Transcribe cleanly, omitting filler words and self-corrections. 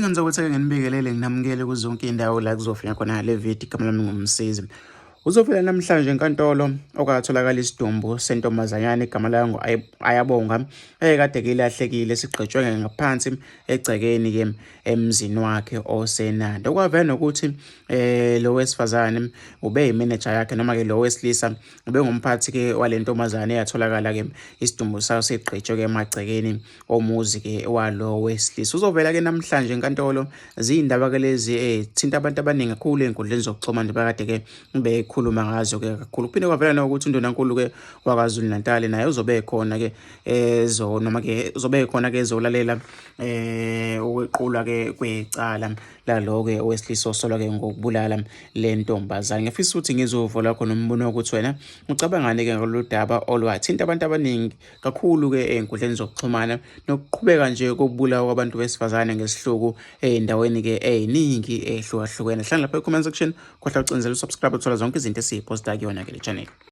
Ngizokuthi ke nginibingelele nginamukele kuzonke indawo la kuzofika khona le video. Igama lami nguMsizi. Uzovela namhlanje enkantolo okwatholakala isidumbu sentombazanyana igama layo ngu-Ayabonga ekade kilahlekile sigqitshwe ngaphansi egcekeni ke emzini wakhe oseNanda. Okwavela nokuthi lo wesifazane ube yimeneja yakhe noma ke lo wesilisa ube ngumphathi ke wale ntombazane eyatholakala ke isidumbu sayo sigqitshwe ke emagcekeni omuzi ke walo wesilisa. Uzovela ke namhlanje enkantolo. Ziyindaba ke lezi ethinta abantu abaningi kakhulu ey'nkundleni zokuxhumana bakade ke bekhuluma ngazo ke kakhulu. Kuphinde kwavela nokuthi undunankulu ke waKwaZulu Natal naye uzobe ekhona ke ezo noma ke uzobe ekhona ke ezolalela ukwequlwa ke kwecala lalo-ke owesilisa osolwa-ke ngokubulala le ntombazane. Ngifisa ukuthi ngizwe uvo lwakho nombono wokuthi wena ucabangani-ke ngalolu daba olwathinta abantu abaningi kakhulu-ke ey'nkundleni zokuxhumana nokuqhubeka nje kokubulawa kwabantu besifazane ngesihluku ey'ndaweni-ke ey'ningi ey'hlukahlukene. Hlala lapha e-comment section, khohlwa ucinzela usubscribe uthola zonke izinto esiyiphosta kuyona-ke le channel.